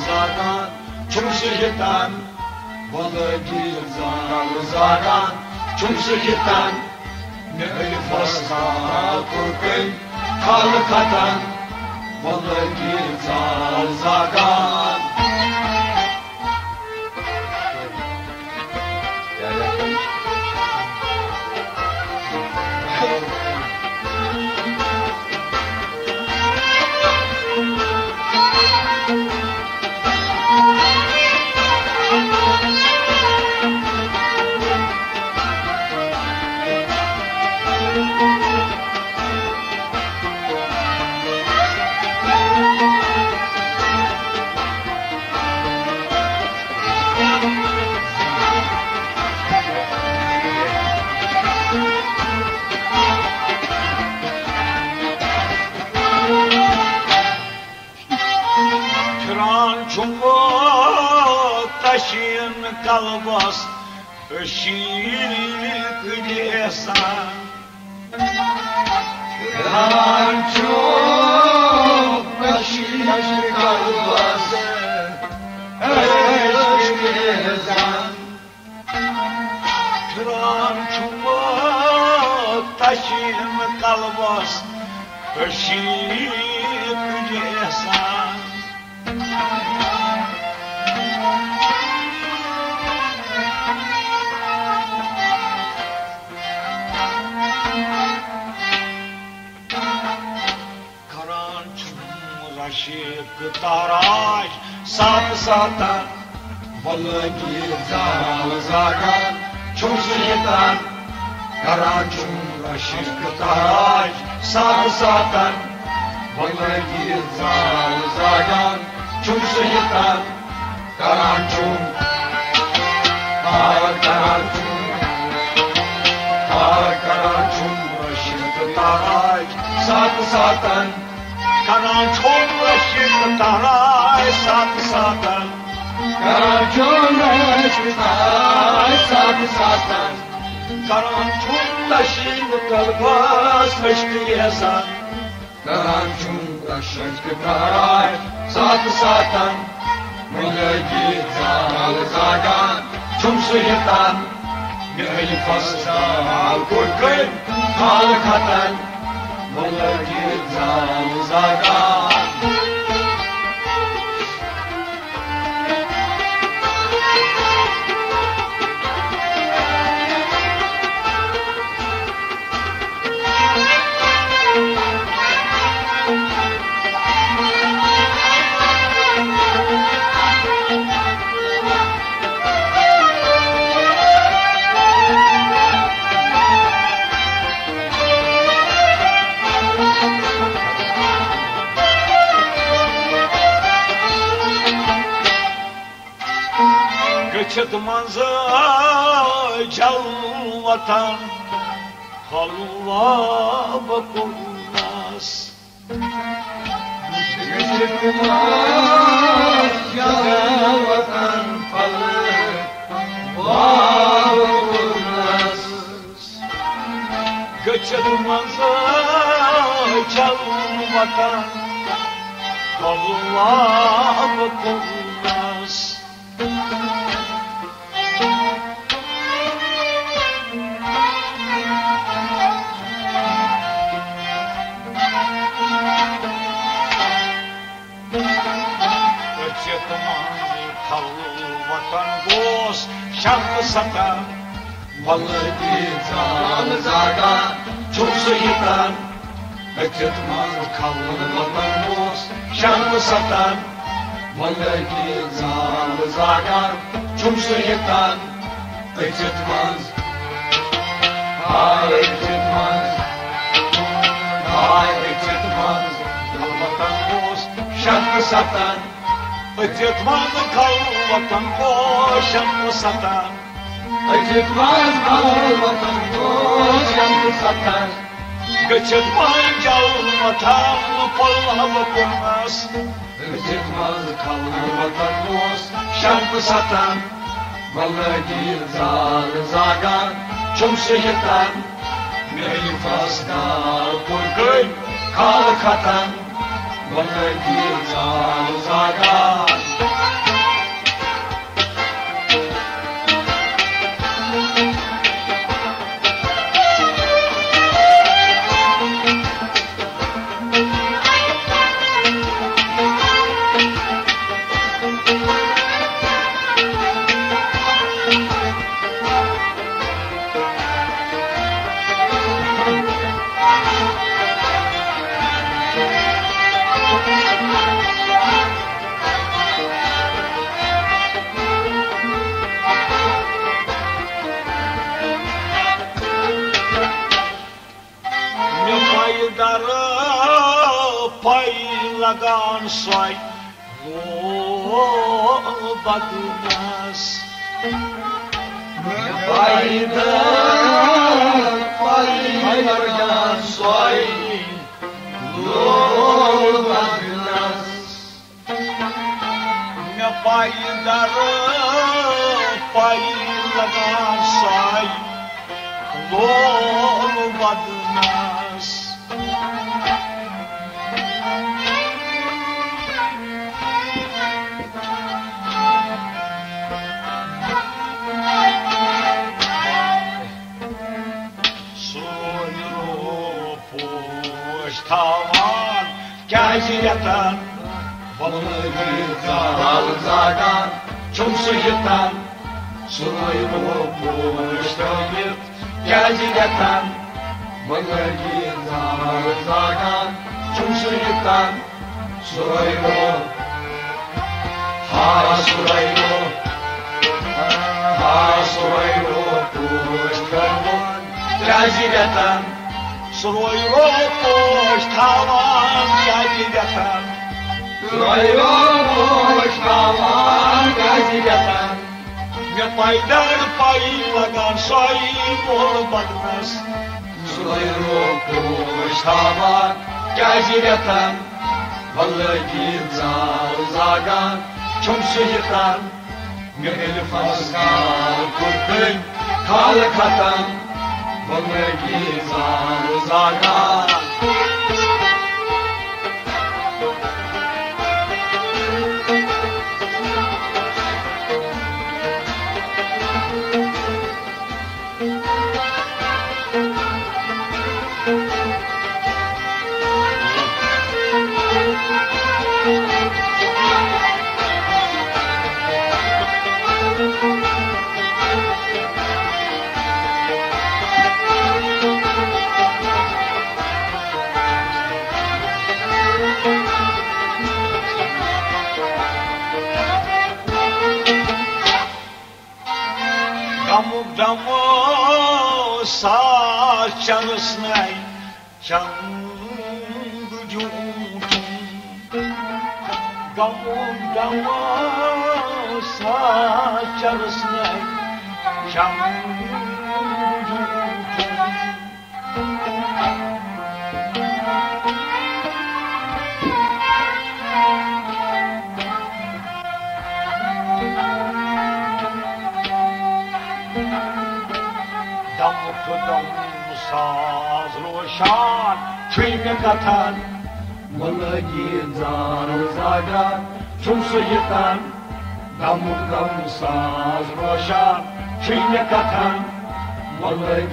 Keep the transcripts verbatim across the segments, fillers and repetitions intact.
زاگان، چھُم سُہ ییٚتان، وۄلٲگی زال زاگان، چھُم سُہ ییٚتان۔ مےٚ ألفَس زال کوٚر کٔمۍ خال ختم، وۄلٲگی زال زاگان۔ پھران چھُم تشیٖن قلبس عشیٖق دِ احسان۔ پھران چھُم تشیٖن قلبس عشیٖق دِ احسان۔ پھران چھُم تشیٖن قلبس عشیٖق دِ احسان۔ کران چھُم رشک تاراش ساتہٕ ساتن، وۄلٲگی زال زاگان چھُم سُہ ییٚتان۔ کران چھُم رشک تاراش ساتہٕ ساتن، وۄلٲگی زال زاگان چھُم سُہ ییٚتان۔ کران چھُم، آ، کران چھُم، آ، کران چھُم رشک تاراش ساتہٕ ساتن۔ کران چھُم رشک تاراش ساتہٕ ساتن۔ کران چھُم رشک تاراش ساتہٕ ساتن۔ کران چھُم تشیٖن قلبس عشق احسان۔ کران چھُم رشک تاراش ساتہٕ ساتن۔ وۄلٲگی زال زاگان چھُم سُہ ییٚتان۔ مےٚ ألفَس زال کوٚر کٔمۍ خال ختم، وۄلٲگی زال زاگان۔ گٔژھِتھ منٛزٕ جل وطن حلوہ بہٕ کوٚرنس۔ گٔژھِتھ منٛزٕ جل وطن حلوہ بہٕ کوٚرنس۔ گٔژھِتھ منٛزٕ جل وطن حلوہ بہٕ کوٚرنس۔ أژِتھ منٛز خلوتن گوس شرمہٕ ستان۔ وۄلٲگی زال زاگان چھُم سُہ ییٚتان۔ أژِتھ منٛز خلوتن گوس شرمہٕ ستان۔ وۄلٲگی زال زاگان چھُم سُہ ییٚتان۔ أژِتھ منٛز، ہاے أژِتھ منٛز، ہاے أژِتھ منٛز خلوتن گوس شرمہٕ ستان۔ أژِتھ منٛز خلوتن گوس شرمہٕ ستان۔ أژِتھ منٛز خلوتن گوس شرمہٕ ستان۔ گٔژھِتھ منٛز جل وطن پلو کوٚرنس۔ أژِتھ منٛز خلوتن گوس شرمہٕ ستان۔ وۄلٲگی زال زاگان چھُم سُہ ییٚتان۔ مےٚ ألفَس زال کوٚر کٔمۍ خال ختم۔ وۄلٲگی زال زاگان۔ لگان سۄے لول بدنس۔ مےٚ پیدل پَیی لگان سۄے لول بدنس۔ مےٚ پیدل پَیی لگان سۄے لول بدنس۔ سُے روح پوش تھاوان کیٛازِ یتن؟ وۄلہٕ یہِ زال زاگان چھُم سُہ یتن۔ سُے روح پوش تھٲوِتھ کیٛازِ یتن؟ وۄلہٕ یہِ زال زاگان چھُم سُہ یتن۔ سُے روح، ہا سُے روح، ہا سُے روح پوش تھاوان کیٛازِ یتن؟ سُے روح پوش تھاوان کیٛازِ یتن؟ سُے روح پوش تھاوان کیٛازِ یتن؟ مےٚ پیدل پَیی لگان سۄے لول بدنس۔ سُے روح پوش تھاوان کیٛازِ یتن؟ وۄلہٕ یہِ زال زاگان چھُم سُہ یتن۔ مےٚ ییٚلہِ فصل کال کوٚر کٔمۍ کھالہٕ ختم، وۄلہٕ یہِ زال زاگان۔ غمُک دمہٕ ساز چرس نَے چنٛد زیوٗٹھُن۔ غمُک دمہٕ ساز چرس نَے چنٛد زیوٗٹھُن۔ دمُک دم ساز روشان چھُے مےٚ کتھن، وۄلہٕ زال زاگان چھُم سُہ یتن۔ دمُک دم ساز روشان چھُے مےٚ کتھن، وۄلہٕ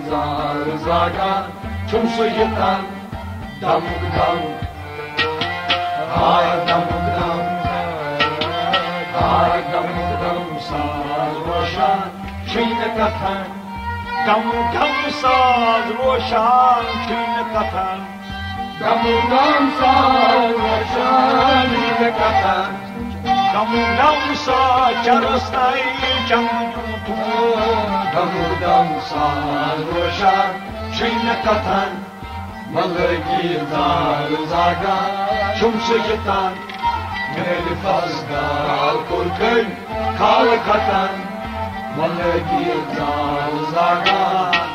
زال زاگان چھُم سُہ یتن۔ دمُک دم، ہاے دمُک دم، ہاے دمُک دم ساز روشان چھُے مےٚ کتھن۔ دمُک دم ساز روشان چھُے مےٚ کتھن۔ دمُک دم ساز روشان چھُے مےٚ کتھن۔ دمُک دم ساز چرس نَے چنٛد زیوٗٹھُن۔ دمُک دم ساز روشان چھُے مےٚ کتھن۔ وۄلہٕ یہِ زال زاگان چھُم سُہ یتن۔ مےٚ ییٚلہِ فصل کال کوٚر کٔمۍ کھالہٕ ختم، وۄلہٕ یہِ زال زاگان۔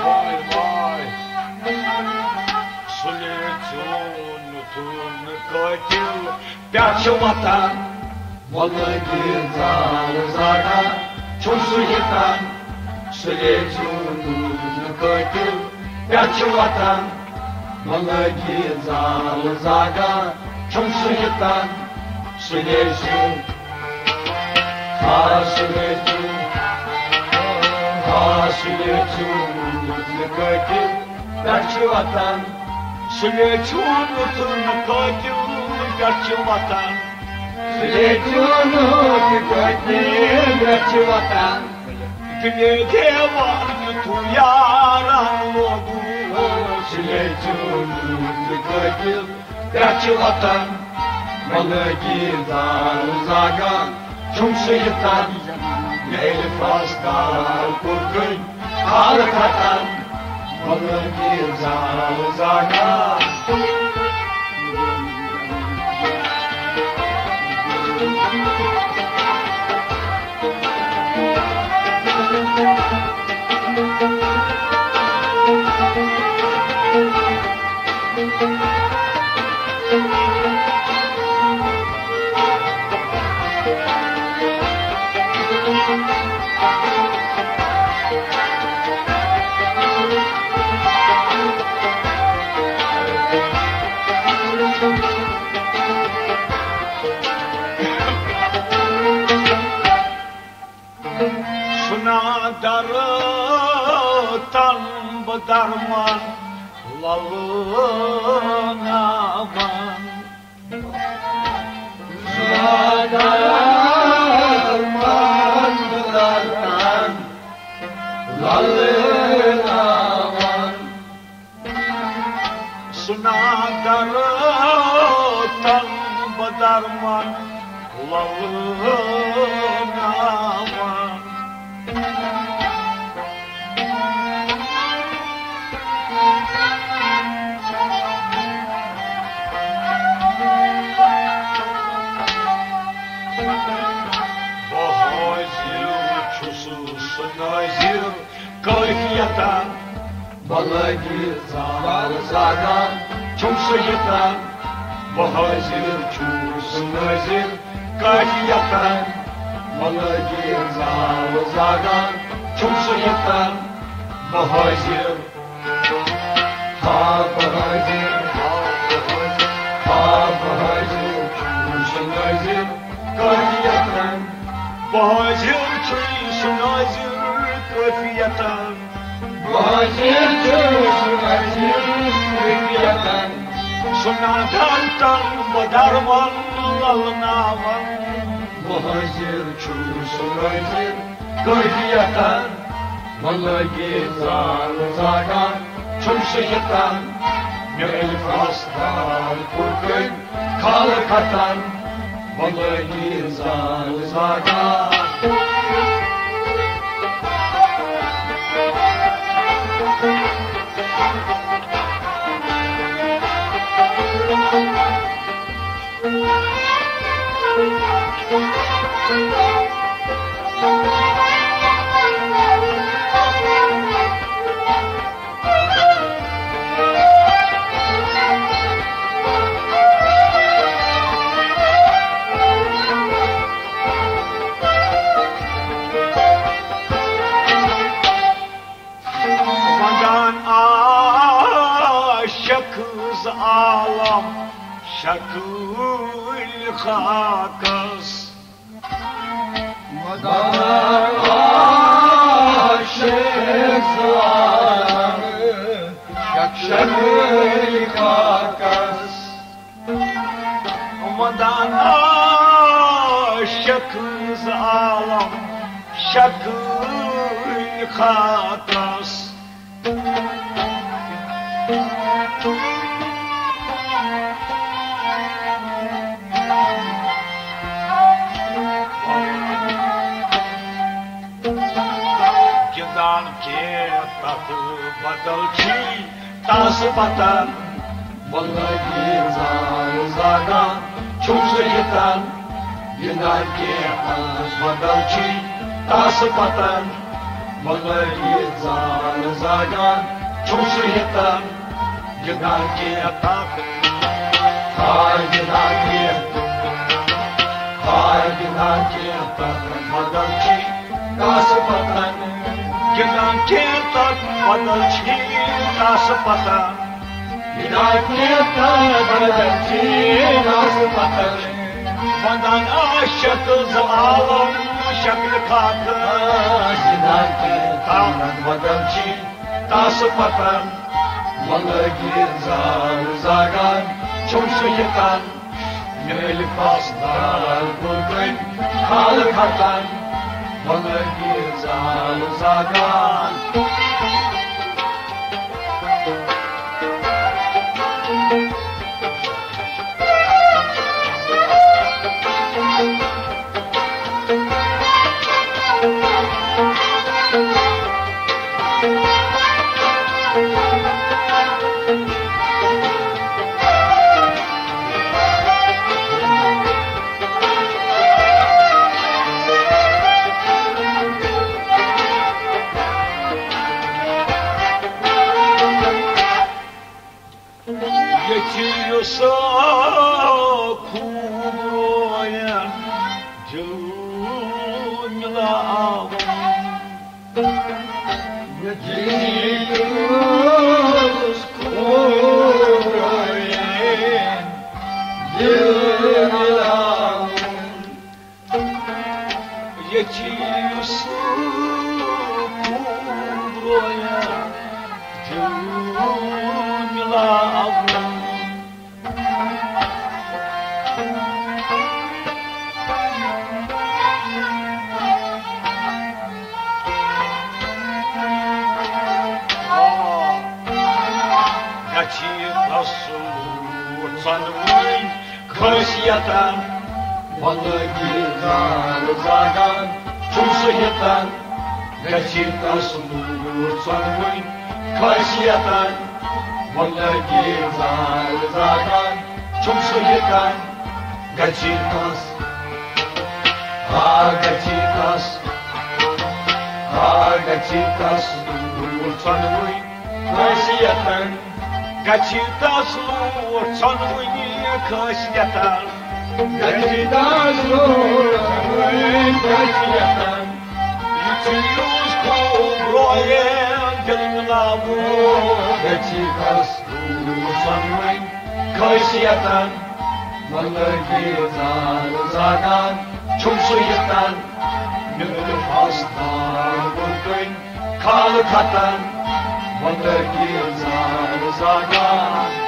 واے واے، سُلے چون تُلُن قٲتِل، پٮ۪ٹھ چھِ وۄتھان۔ وۄلہٕ کہِ زال زاگان چھُم سُہ یِتان، سُلے چون تُلُن قٲتِل، پٮ۪ٹھ چھِ وۄتھان۔ وۄلہٕ کہِ زال زاگان چھُم سُہ یِتان، سُلے چون خاص سُلے چون، خاص سُلے چون تُلُن قٲتِل، پٮ۪ٹھ چھِ وۄتھان۔ سُلے چون تُلُن قٲتِل، پٮ۪ٹھ چھِ وۄتھان۔ سُلے چون تُلُن قٲتِل، پٮ۪ٹھ چھِ وۄتھان۔ دِلے دیوان یُتھُے یاران لوگُن۔ سُلے چون تُلُن قٲتِل، پٮ۪ٹھ چھِ وۄتھان۔ وۄلہٕ کہِ زال زاگان چھُم سُہ یِتان، ییٚلہِ فاس دار کوٚر کٔنۍ کھالہٕ کھٹان۔ وۄلہٕ کہِ زال زاگان۔ سُنا در تن بہٕ درمان للناوان۔ سُنا درمان بہٕ درمان للناوان۔ سُنا در تن بہٕ درمان للناوان۔ بہٕ حٲضِر چھُس سُہ نٲظِر کٲفیتن۔ بہٕ لٲگِتھ زال زاگان چھُم سُہ یِتان۔ بہٕ حٲضِر چھُس نٲظِر کٲفیتن۔ بہٕ لٲگِتھ زال زاگان چھُم سُہ یِتان۔ بہٕ حٲضِر، ہا بہٕ حٲضِر، ہا بہٕ حٲضِر، ہا بہٕ حٲضِر چھُس نٲظِر کٲفیتن۔ بہٕ حٲضِر چھُس نٲظِر کٲفیتن۔ بہٕ حٲضِر چھُس نٲظِر کٲفیتن۔ سُنا در تن بہٕ درمان للناوان۔ بہٕ حٲضِر چھُس نٲظِر کٲفیتن۔ بہٕ لٲگِتھ زال زاگان چھُم سُہ یِتان۔ مےٚ ییٚلہِ فاس دار کوٚر کٔنۍ کھالہٕ کھٹان۔ بہٕ لٲگِتھ زال زاگان۔ ونٛدان عاشق ز عالم شکل خاکس۔ ودان عاشق زال شکل خاکس۔ ودان عاشق زال شکل خاکس۔ گِنٛدان کینٛہہ تَتھ بدل چھی تَس پَتَن۔ وۄلہٕ کہِ زال زاگان چھُم سُہ یِتَن۔ گِنٛدان کینٛہہ تَس بدل چھی تس پتن، مگر یہ زال زاگان چھُم سُہ ہیتن، گِنٛدان کینٛہہ تتھ۔ ہاے گِنٛدان کینٛہہ، ہاے گِنٛدان کینٛہہ تتھ، بدل چھی تس پتن، گِنٛدان کینٛہہ تتھ، بدل چھی تس پتن۔ ہدایت نیتن بدل چھی تس پتن۔ ونان عاشق ز عالم شکل خاک۔ ہدایت نیتن بدل چھی تس پتن۔ ولگی زال زاگان چھُم سُہ ہیتن۔ میل پاس دار گُلگٔنۍ خال کھتن، وۄنۍ گیٖژ زال زاگان۔ ییٚتہِ یُس خوٗب رویَن دِل مِلاوُن۔ ییٚتہِ یُس خوٗب رویَن دِل مِلاوُن۔ ییٚتہِ یُس خوٗب رویَن دِل مِلاوُن۔ گژھِ تس لوٗر ژۄنوٕنۍ خٲصیتن۔ وۄنۍ لٲگِتھ زال زاگان چھُم سُہ ہیتن۔ گژھِ تس لوٗر ژۄنوٕنۍ خٲصیتن۔ وۄنۍ لٲگِتھ زال زاگان چھُم سُہ ہیتن۔ گژھِ تس، آ گژھِ تس، آ گژھِ تس لوٗر ژۄنوٕنۍ خٲصیتن۔ گژھِ تس لوٗر ژۄنوٕنی خٲصیتن۔ گژھِ تس لوٗر ژۄنوٕنی خٲصیتن۔ یُتھُے یُس خوٗب رویَن دِل مِلاوُن۔ گژھِ تس لوٗر ژۄنوٕنی خٲصیتن۔ وۄنۍ لٲگِتھ زال زاگان چھُم سُہ ہیتن۔ میل پاس دار گُلگٔنۍ خال کھتن، وۄنۍ لٲگِتھ زال زاگان۔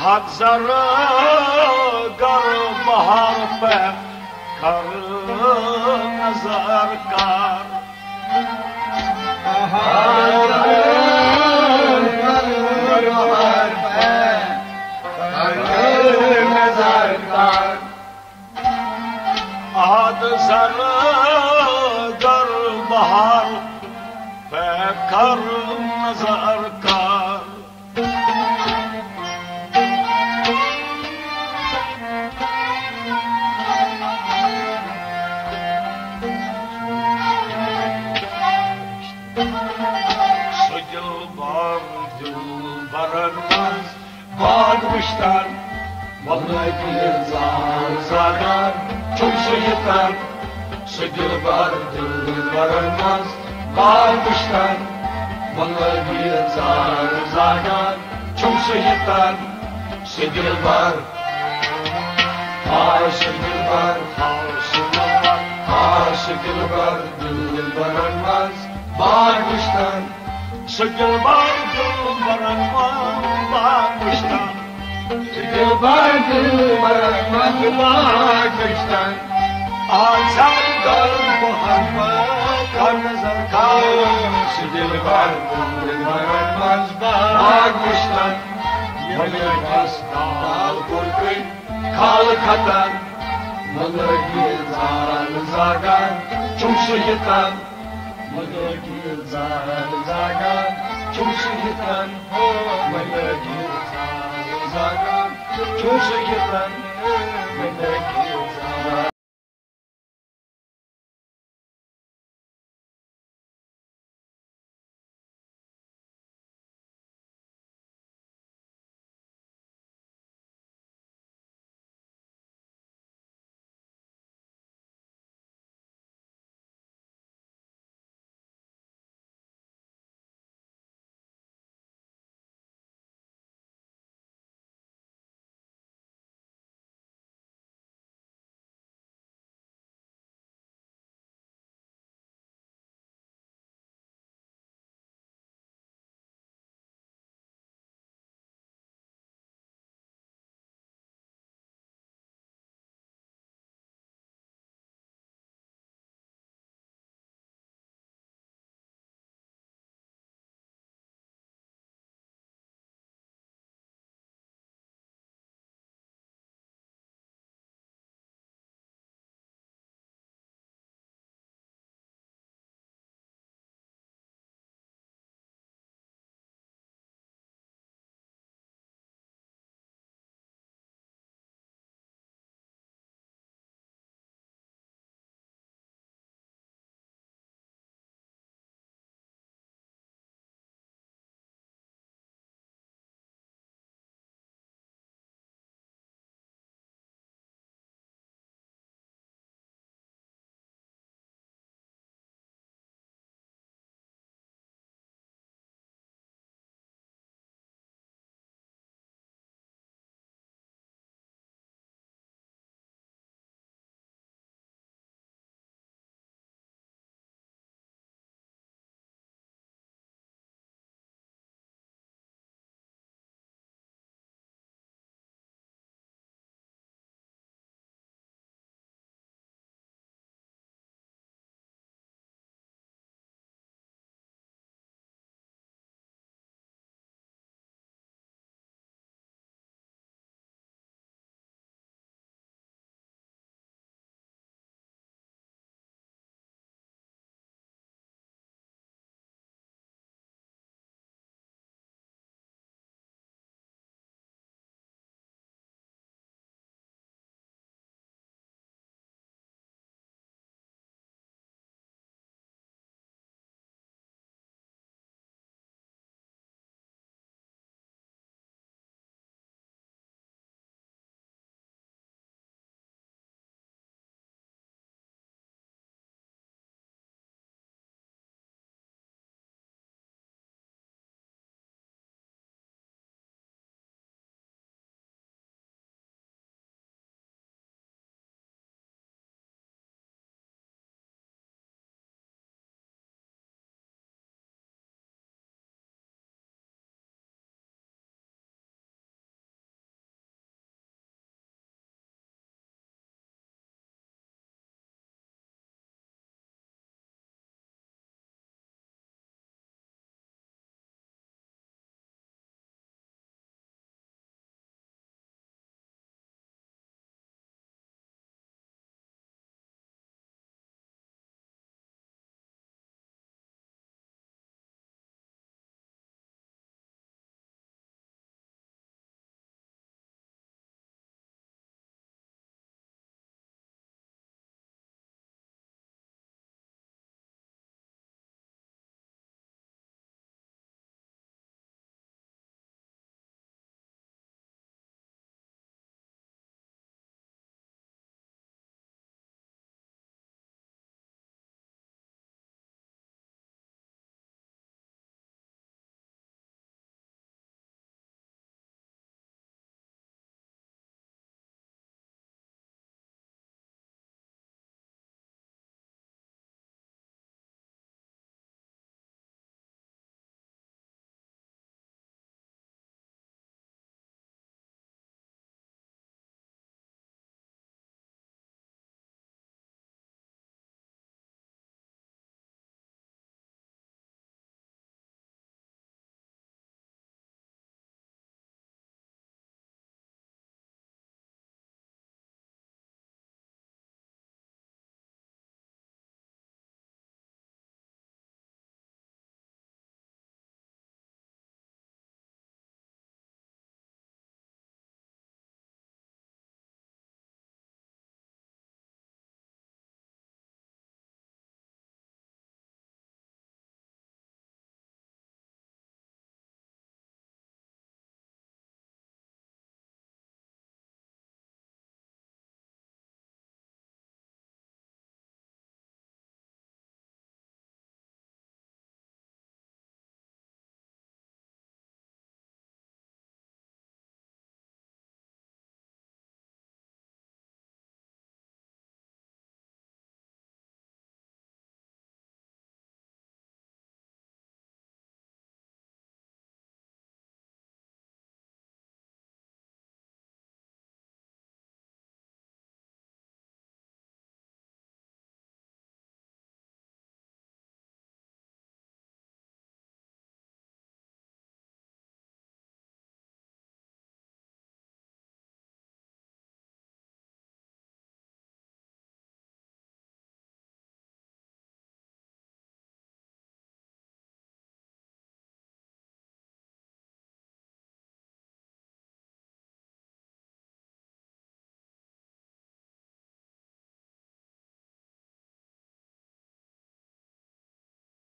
حق زر گر بہار پہ کر نظر کر۔ آد زر در بہار پہ کر نظر کر۔ سُہ دِلبر دِلبرن منٛز باغ وٕچھتن، وۄنۍ گیٖژ زال زاگان چھُم سُہ یِتن۔ سُہ دِلبر دِلبرن منٛز باغ وٕچھتن، وۄنۍ گیٖژ زال زاگان چھُم سُہ یِتن۔ سُہ دِلبر، ہاے سُہ دِلبر، ہاے سُہ دِلبر، ہاے سُہ دِلبر دِلبرن منٛز باغ وٕچھتن۔ سُہ دِلبر دِلبرن منٛز باغ وٕچھتن۔ سُہ دِلبر دِلبرن واگشتن آزاد گل محبت کن زن کاوم سدل بر دلبرن منز باگشتن مگر دستال کن کال ختن مگر زال زاگان چم سہتن مگر زال زاگان چم سہتن مگر زال زاگان چم سہتن مگر